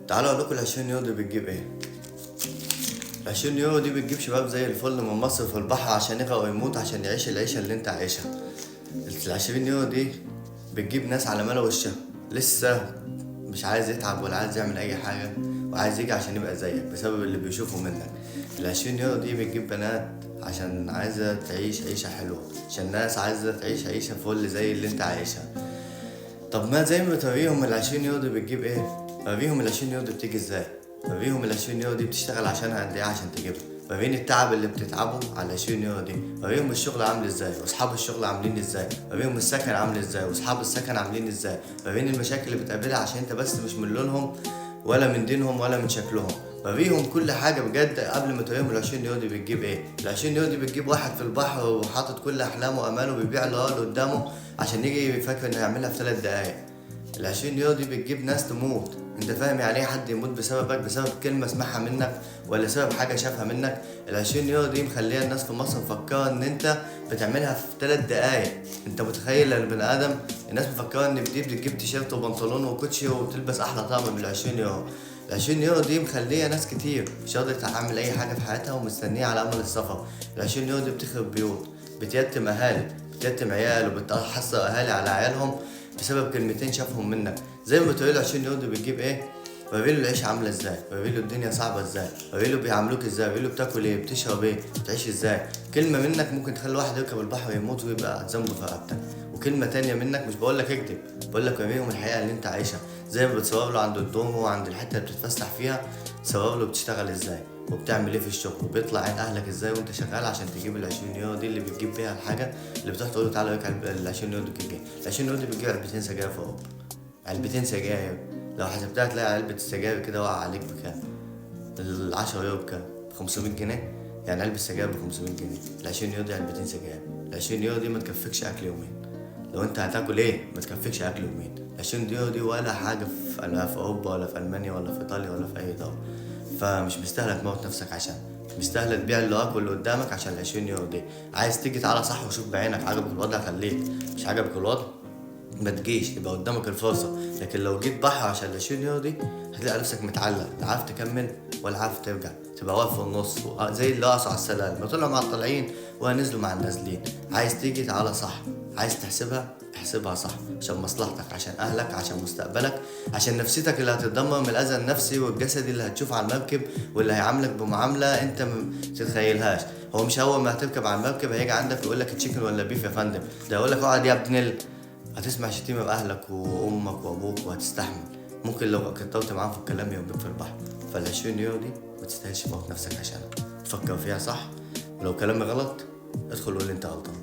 تعالوا اقول لكم ال 20 يورو دي بتجيب ايه. ال 20 يورو دي بتجيب شباب زي الفل من مصر في البحر عشان يغرق ويموت عشان يعيش العيشة اللي انت عايشها. ال 20 يورو دي بتجيب ناس على ملا وشها لسه مش عايز يتعب ولا عايز يعمل اي حاجة وعايز يجي عشان يبقى زيك بسبب اللي بيشوفه منك. ال 20 يورو دي بتجيب بنات عشان عايزة تعيش عيشة حلوة، عشان ناس عايزة تعيش عيشة فل زي اللي انت عايشها. طب ما زي ما بتوريهم ال 20 يورو دي بتجيب ايه، وريهم ال 20 يورو دي بتيجي ازاي، وريهم ال 20 يورو دي بتشتغل عشانها قد ايه عشان تجيبها، وريني التعب اللي بتتعبه على 20 يورو دي، وريهم الشغل عامل ازاي واصحاب الشغل عاملين ازاي، وريهم السكن عامل ازاي واصحاب السكن عاملين ازاي، وريني المشاكل اللي بتقابلها عشان انت بس مش من لونهم ولا من دينهم ولا من شكلهم. وريهم كل حاجة بجد قبل ما توريهم ال 20 يورو دي بتجيب ايه. ال 20 يورو دي بتجيب واحد في البحر وحاطط كل احلامه واماله بيبيع اللي هو اللي قدامه عشان يجي يفكر انه يعملها في 3 دقايق. ال 20 يورو دي بتجيب ناس تموت. انت فاهم يعني ايه حد يموت بسببك، بسبب كلمة سمعها منك ولا سبب حاجة شافها منك؟ ال 20 يورو دي مخليها الناس في مصر مفكرة ان انت بتعملها في 3 دقايق. انت متخيل ان البني ادم الناس مفكرة ان دي بتجيب تيشيرت وبنطلون وكوتشي وبتلبس احلى طقم بال 20 يورو. ال 20 يورو دي مخليه ناس كتير مش قادرة تعمل اي حاجة في حياتها ومستنية على امل السفر. ال 20 يورو دي بتخرب بيوت، بتيتم اهالي، بتيتم عيال، وبتحصر اهالي على عيالهم بسبب كلمتين شافهم منك. زي ما بتقول 20 يورو دي بتجيب ايه، وريله العيشة عاملة ازاي، وريله الدنيا صعبة ازاي، وريله بيعاملوك ازاي، وريله بتاكل ايه، بتشرب ايه، بتعيش ازاي. كلمة منك ممكن تخلي واحد يركب البحر ويموت ويبقى ذنبه في رقبتك. وكلمة تانية منك، مش بقول لك اكذب، بقول لك وريهم الحقيقة اللي انت عايشها. زي ما بتصور له عند الدوم وعند الحتة اللي بتتفسح فيها، تصور له بتشتغل ازاي وبتعمل ايه في الشغل وبيطلع عين اهلك ازاي وانت شغال عشان تجيب ال 20 يورو دي اللي بتجيب بيها الحاجة اللي بتروح تقول له تعالى اوريك ال 20 يورو دي بتجيب ايه. ال 20 يورو دي بتجيب علبتين سجاير في اوروبا، علبتين سجاير لو حسبتها تلاقي علبة السجاير كده واقعة عليك بكام؟ ال 10 يورو بكام؟ 500 جنيه. يعني علبة سجاير ب 500 جنيه. ال 20 يورو دي علبتين سجاير. ال 20 يورو دي ما تكفيكش اكل يومين. لو انت هتاكل ايه ما تكفيكش اكل يومين. ال 20 يورو دي ولا حاجة لا في اوروبا ولا في المانيا ولا في ايطاليا ولا في اي دولة. فمش مستاهلة تموت نفسك عشان، مستاهلة تبيع اللي وراك واللي قدامك عشان ال 20 يورو دي. عايز تيجي تعالى صح وشوف بعينك، عجبك الوضع خليك، مش عجبك الوضع ما تجيش، يبقى قدامك الفرصة. لكن لو جيت بحر عشان ال 20 يورو دي هتلاقي نفسك متعلق، لا عارف تكمل ولا عارف ترجع، تبقى واقف في النص زي اللي وقعوا على السلالم، ما طلعوا مع الطالعين ونزلوا مع النازلين. عايز تيجي تعالى صح، عايز تحسبها احسبها صح عشان مصلحتك، عشان اهلك، عشان مستقبلك، عشان نفسيتك اللي هتتدمر من الاذى النفسي والجسدي اللي هتشوفه على المركب واللي هيعاملك بمعاملة انت ما تتخيلهاش. هو مش اول ما هتركب على المركب هيجي عندك ويقول لك تشيكن ولا بيف يا فندم، ده يقول لك اقعد يا ابن ال، هتسمع شتيمه باهلك وامك وابوك وهتستحمل. ممكن لو كترت معاهم في الكلام يرميك في البحر. فال 20 يورو دي ما تستاهلش تموت نفسك عشانها. تفكر فيها صح، ولو كلامي غلط ادخل قول لي انت غلطان.